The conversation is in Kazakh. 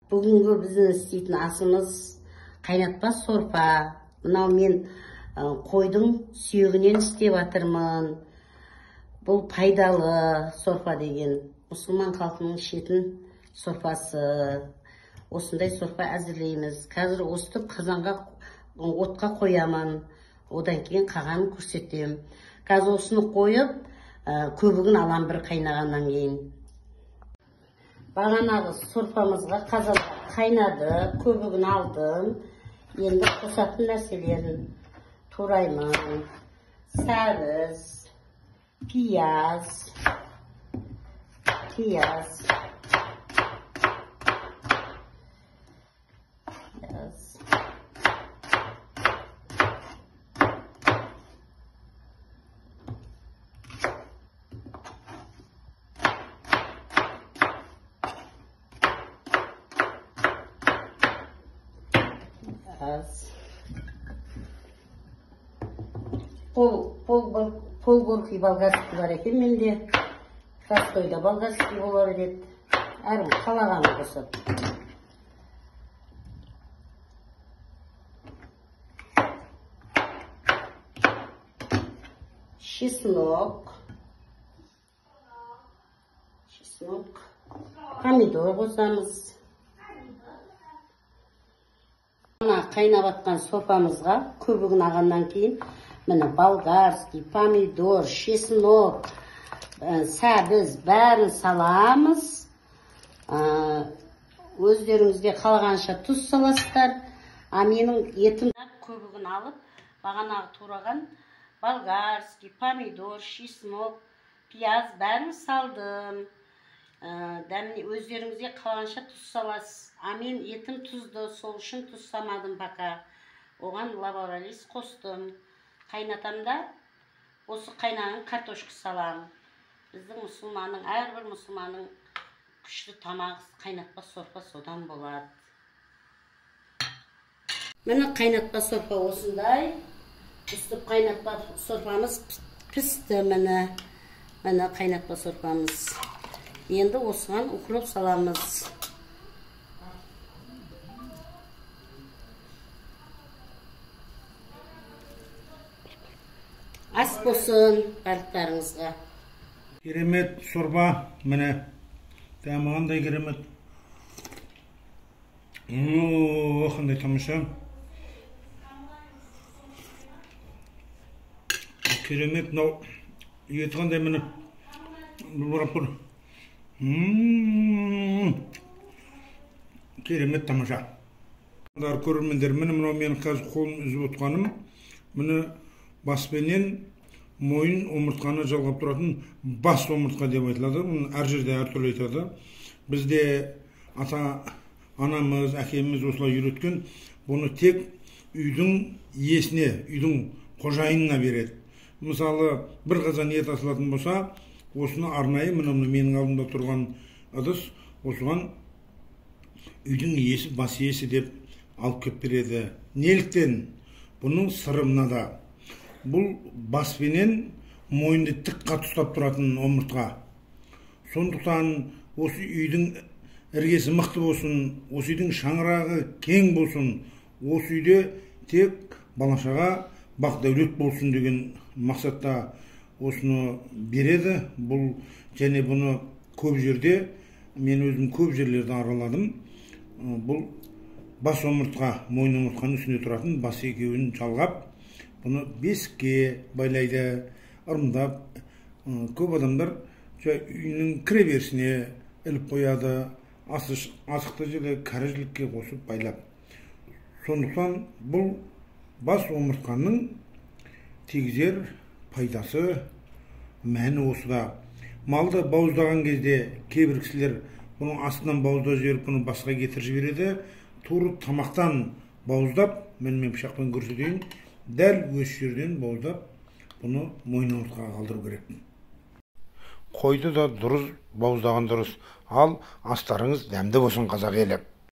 Бүгінгі біздің істейтін асымыз қайнатпа сорпа. Мынау мен қойдың сүйегінен істеп жатырмын. Бұл пайдалы сорпа деген мұсылман халқының ішетін сорпасы. Осындай сорпа әзірлейміз. Қазір осытып қазанға отқа қоямын. Одан кейін қағанын көрсетемін. Қазір осыны қойып, көбігін алам бір қайнағаннан кейін. Бағанағы сорпамызға қазан қайнады, көбігін алдым. Енді қосатын нәрселерін тураймын. Сәбіз, пияз, пияз, пияз. Пол горький болгарский бар екен менде. Простой да болгарский бола береді. Әркім қалағанын қосады. Чеснок. Чеснок. Помидор қосамыз. Мына қайнап атқан сорпамызға көбігін алғаннан кейін міне болгарский, помидор, чеснок, сәбіз бәрін саламыз. Өздеріңізде қалағанша тұз саласыздар. А менің етім көбігін алып, бағанағы тураған болгарский, помидор, чеснок, пияз бәрін салдым. Дәміне өздеріңізге қалғанша тұз саласыз. А мен етім тұзды, сол үшін тұз салмадым пока. Оған лавролист қостым. Қайнатамда осы қайнаған картошка салам. Біздің мұсылманның, әрбір мұсылманның күшті тамағы қайнатпа сорпа содан болады. Міне қайнатпа сорпа осындай. Үстіп қайнатпа сорпамыз пісті міне. Міне қайнатпа сорпамыз. Енді осыған укроп саламыз. Ас болсын барлықтарыңызға. Керемет сорпа, міне. Дәмі қандай керемет. О, қандай тамаша. Керемет, мынау еті қандай міне. Бұлбырап тұр. Керемет тамаша. Көрермендер, міне мынау менің қазір қолым үзіп отқаным. Міне баспенен мойын омыртқаны жалғап тұратын бас омыртқа деп айтылады. Бұны әр жерде әртүрлі айтады. Бізде ата анамыз, әкеміз осылай үйреткен. Бұны тек үйдің иесіне, үйдің қожайынына береді. Мысалы, бір қазан ет асылатын болса, осыны арнайы, міне менің алдымда тұрған ыдыс, осыған үйдің иесі, бас иесі деп алып кеп береді. Неліктен? Бұның сыры мынада. Бұл баспенен мойынды тік қатты ұстап тұратын омыртқа. Сондықтан осы үйдің іргесі мықты болсын, осы үйдің шаңырағы кең болсын, осы үйде тек бала-шаға бақ дәулет болсын деген мақсатта осыны береді. Бұл және бұны көп жерде, мен өзім көп жерлерді араладым. Бұл бас омыртқа, мойын омыртқаның үстінде тұратын бас екеуін жалғап, бұны бесікке байлайды, ырымдап. Көп адамдар үйінің кіре берісіне іліп қояды, асықты жерде кәрі жілікке қосып байлап. Сондықтан бұл бас омыртқаның тигізер пайдасы, мәні осыда. Малды бауыздаған кезде кейбір кісілер бұның астынан бауыздап жіберіп, бұны басқа кетіріп жібереді. Тура тамақтан бауыздап, мен пышақпен көрсетейін, дәл осы жерден бауыздап, бұны мойын омыртқаға қалдыру керек. Қойды да дұрыс бауыздаған дұрыс. Ал астарыңыз дәмді болсын, қазақ елі.